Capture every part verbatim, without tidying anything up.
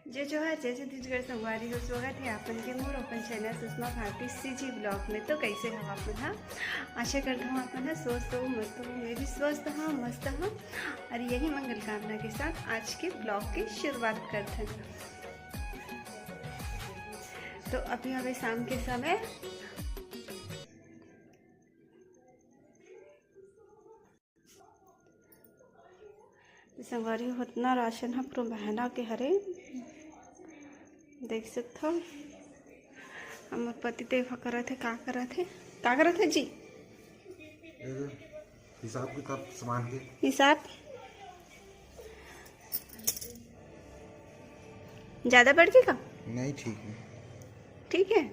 जय जोहार, जय छत्तीसगढ़ संगवारी हो। स्वागत हे आप मन के मोर अपन चैनल सुषमा भारती सीजी ब्लॉग में। तो कैसे हो आप मन हा? आशा करता हूँ आप मन हा स्वस्थ हो, मस्त हो। मैं भी स्वस्थ हाँ, मस्त हाँ। और यही मंगल कामना के साथ आज के ब्लॉग की शुरुआत करते हैं। तो अभी हवे शाम के समय। संगवारी हो, इतना राशन ह पूरा बहना के हरे, देख सकत हो। हमर पति देव ह करत हे, का करत हे, का करत हे जी? ये हिसाब किताब सामान के। हिसाब ज्यादा बढ़ के का? नहीं, ठीक है। ठीक है।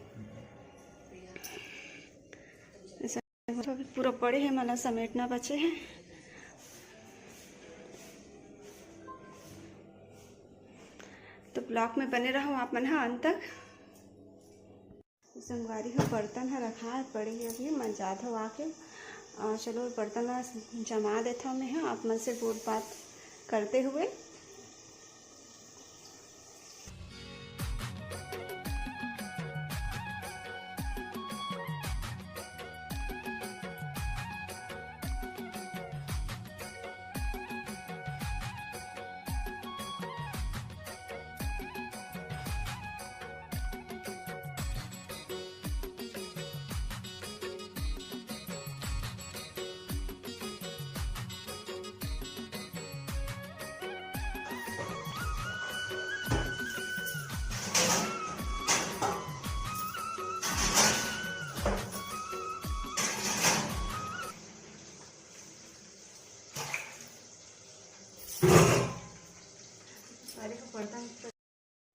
अभी पूरा पड़े हे, मला समेटना बचे हे। तो ब्लॉग में बने रहो आप मन हा अंत तक। संगवारी हो, बर्तन ह रखा पड़े हे, अभी मंजात हो आके। अ, चलो बर्तन ला जमा देथव मैं हा, आप मन से गोठ बात करते हुए।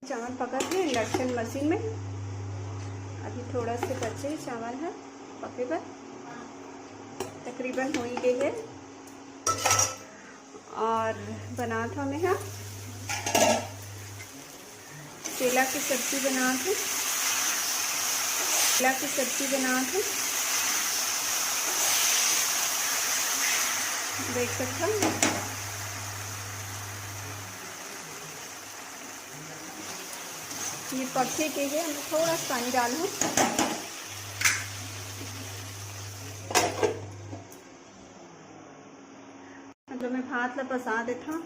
चावल पकत हे इंडक्शन मशीन में। अभी थोड़ा से बचे हे चावल ह पके बर, तकरीबन हो ही गई है। और बनात हव मैं हा केला की सब्जी बनात हव, केला की सब्जी बनात हव, देख सकत हव। ये पके के है, हम थोड़ा सा पानी डालूँ। मतलब मैं भात ला पसा देता हूँ,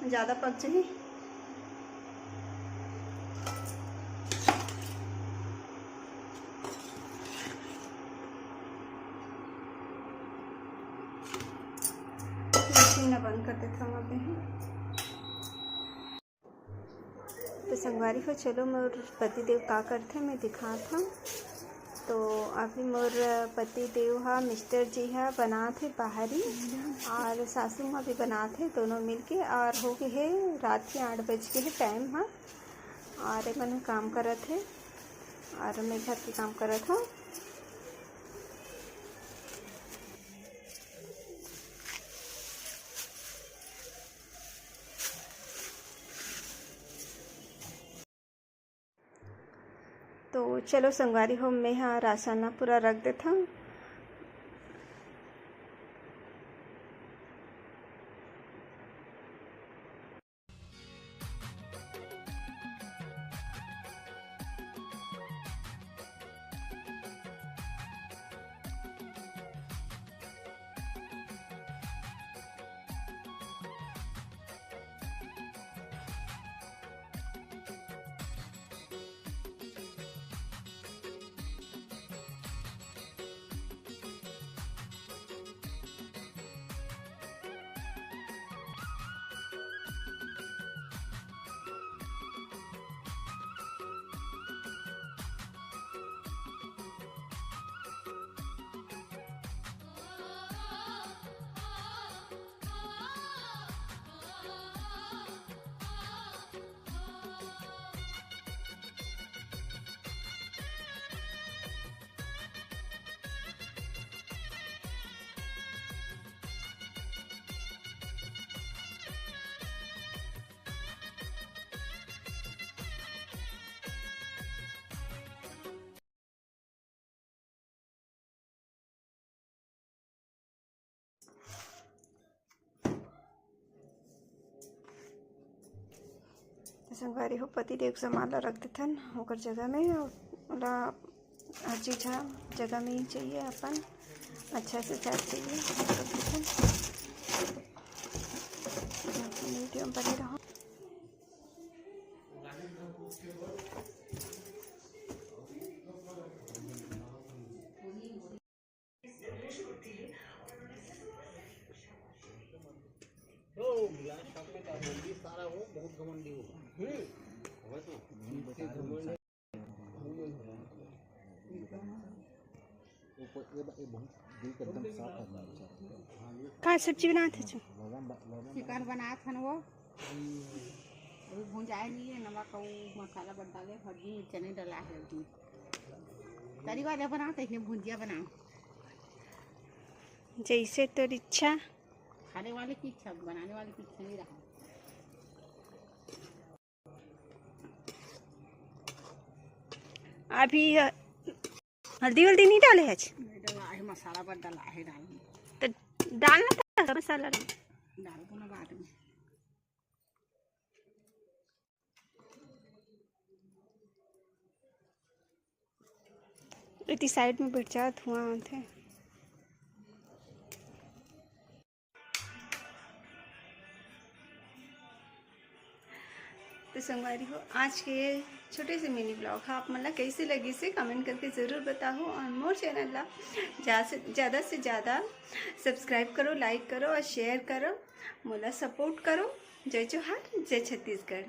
ज़्यादा पक जाही। मशीन ला बंद कर देता हूँ अभी। तो संगवारी हो, चलो मोर पति देव का करथे, मैं दिखात हव। तो अभी मोर पति देव हा, मिस्टर जी हा बनात हे पहारी, और सासू माँ भी बनात हे, दोनों मिलके। और हो गए हे रात के आठ बज के हे टाइम हा, और एमन काम करत हे, और मैं घर के काम करत हव। तो चलो संगवारी हो, मैं हा राशन ला पूरा रख देथव। तो संगवारी हो, पति देव के सामान ला रख देथन ओकर जगह में। ओला हर चीज ह जगह में ही चाहिए, अपन अच्छा से सेट चाहिए, रख देथन। वीडियो में बने रहो। का सब्जी बनात हे? चिकन बनात हन वो। अभी भुंजाए नहीं है, नमक अउ मसाला बस डाले, हल्दी मिर्चा नहीं डला है अभी। तरी वाले बनाओ तो इसने भुंजिया बनाओ। जैसे तोर इच्छा। खाने वाले की इच्छा, बनाने वाले की इच्छा नहीं रहा। अभी हल्दी वल्दी नहीं डाले है? नहीं डला है, मसाला बस डला है, डाल। तो डालना था मसाला। डाल दो ना बाद में। इति साइड में बैठ जात हुआ थे। तो संगवारी हो, आज के ये छोटे से मिनी ब्लॉग हा आप मन ला कैसे लगी से कमेंट करके ज़रूर बताओ, और मोर चैनल ला जा से ज़्यादा से ज़्यादा सब्सक्राइब करो, लाइक करो और शेयर करो, मोला सपोर्ट करो। जय जोहार, जय छत्तीसगढ़।